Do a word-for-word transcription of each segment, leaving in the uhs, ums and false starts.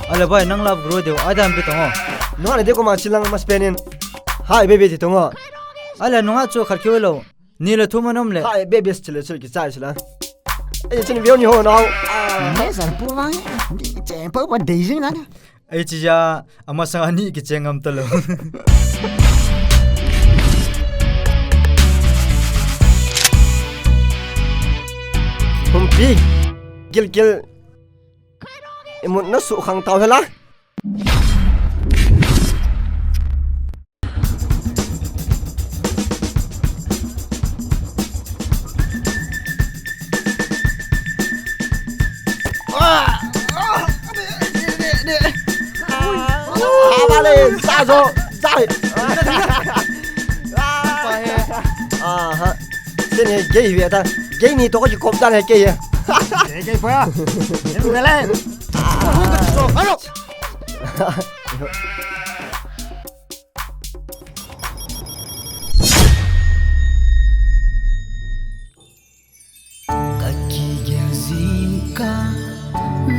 Ale bai, nang love guru deu, ai dan pi tong o. Nunga le de ko ma chilang mas penin. Hai bebe ti tong o. Ale nunga chu khat kiu lo. Ni le thum anom le. Hai bebe chile chile ki chai chila. Ai chin view ni ho nau. Me sar pu vang. Ni che pa pa dei jing na. Ai chi ja, ama sang ani ki cheng am ta lo. Humpi. Gil gil. Imut na su khang tau hela. Abale, sa jo, sa. Aha. Sini gei ve ta. Gei ni to ko kop dan he kei. Gei gei pa. Ni ve le. Alo. Ka kigel jing ka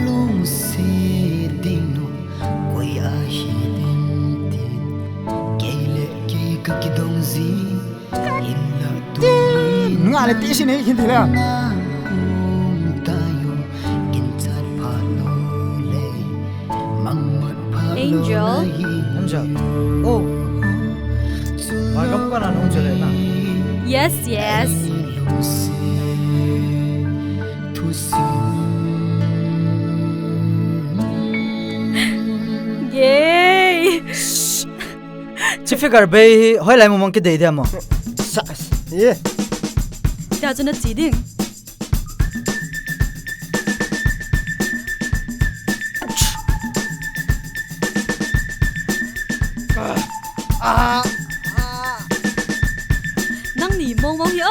lungset ding nu, koi ahi ding tin, kei le kei ka kidong jing. Nga le ti si nei hin ti le. Angel. Angel. Oh. Mai kam ka na nung chale na. Yes, yes. Gay. Chi figure bei hi hoilai mumang kidei dia mo. Sa, ye. Tia chu na chi ding. Ah, ah, ah. Nangni mong mong hi o.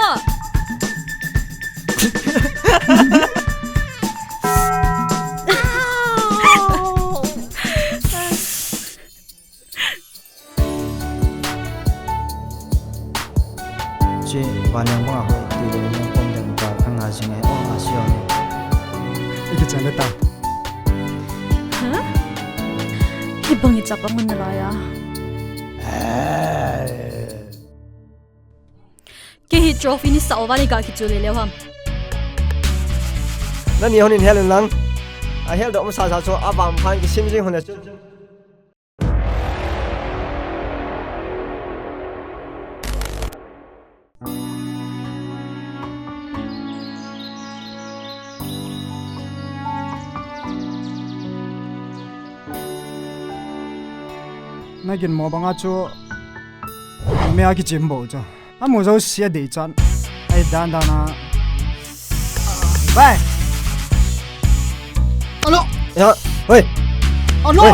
Che, vaneng banga hoi, ti le neng pom deng ba, ka nga jing e, o, a, si, o, ne. I kichan le ta. Ha? Hibang i chapa mun na la ya. Eh. Kei hi trophy ni sa o vale ka kichu le le ham. Nani honin hel lang. A hel do mo sa sa chu a vam phan kisim jing hon le chu. Na ginmo banga chu, na me a kichim bou chu. Amu jouse a dei chan. Ai dan dan a. Bai. Alo. Ya, hoi. Alo. Hoi.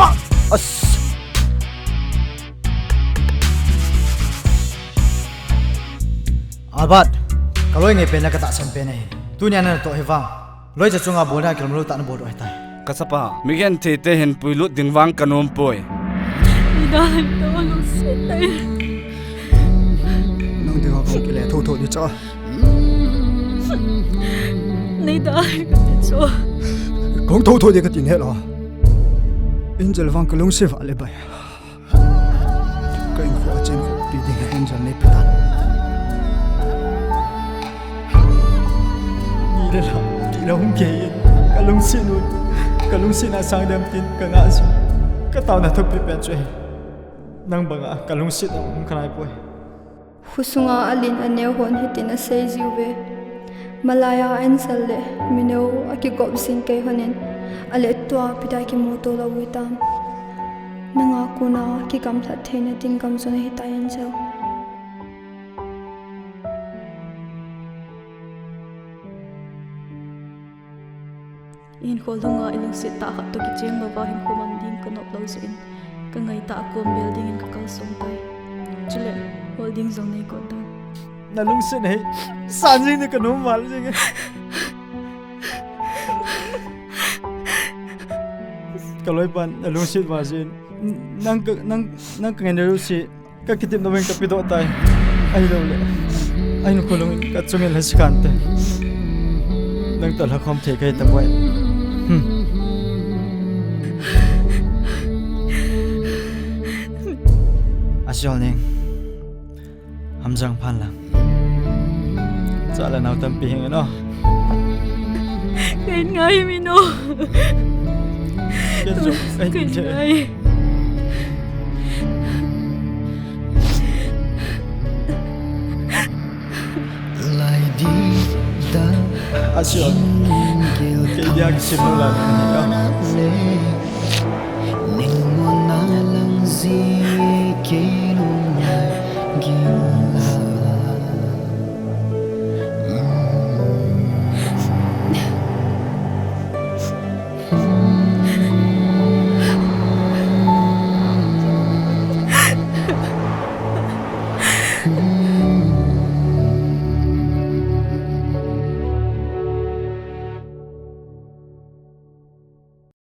As. Albert, ka loi ngei pen le ka tahsan pen ahi. Tunia na toh hi vang. Loi cha chunga bolna kilom lou tah na bol doh ahitai. Ka chapa, mi genthei te hin puilut ding vang ka nom poi. Nei dalha tah lungset tai. Nang dinga kong kile thotho di cha. Nei dalha ka ti chu. Kong thotho di ka ti ne lo. Angel vang ka lungset vale bai. Ka in kho a chen kho pi ding a Angel nei pe tan. Ni le la, ti la hung kei in. Ka lungset u, ka lungset na sang dem tin, ka ngah jin. Ka taona thupi pen chu ahi. Nang banga, ka lungset na um kha nai poi. Kho sunga alen aneo hon hitin asei jiu ve. Malai a Angel le mineo a kigop jing kei honin, ale tua pita kimuto lou u hitam. Nanga kona kigamlhat theina ding gamjona hitai Angel. Hinkho lunga i lungset tah khat toh kicheng louva hinkho mang ding ka nop lou jeh in, ka ngai tah a kom bel dingin ka kalsong tai. Chule, hol ding jong nei got tan. Na lungset hi, san jing ni ka nom val jing e. Ka loipan, na lungset val jin. Nang ka, nang, nang ka ngai na lungset. Ka kitepna uvin ka pedoh tai. Ahilouleh, ahin kholung in ka chungin la sikhan te. Nang toh la khom thei ka hi tapoi. Hmm. Jolneng. Hamjang phan lang. Cha le nao tampi hing no. Kahin ngai mi no. Kahin ngai. Asia. Kei dia kisim lo la. Ningmona lang ji kei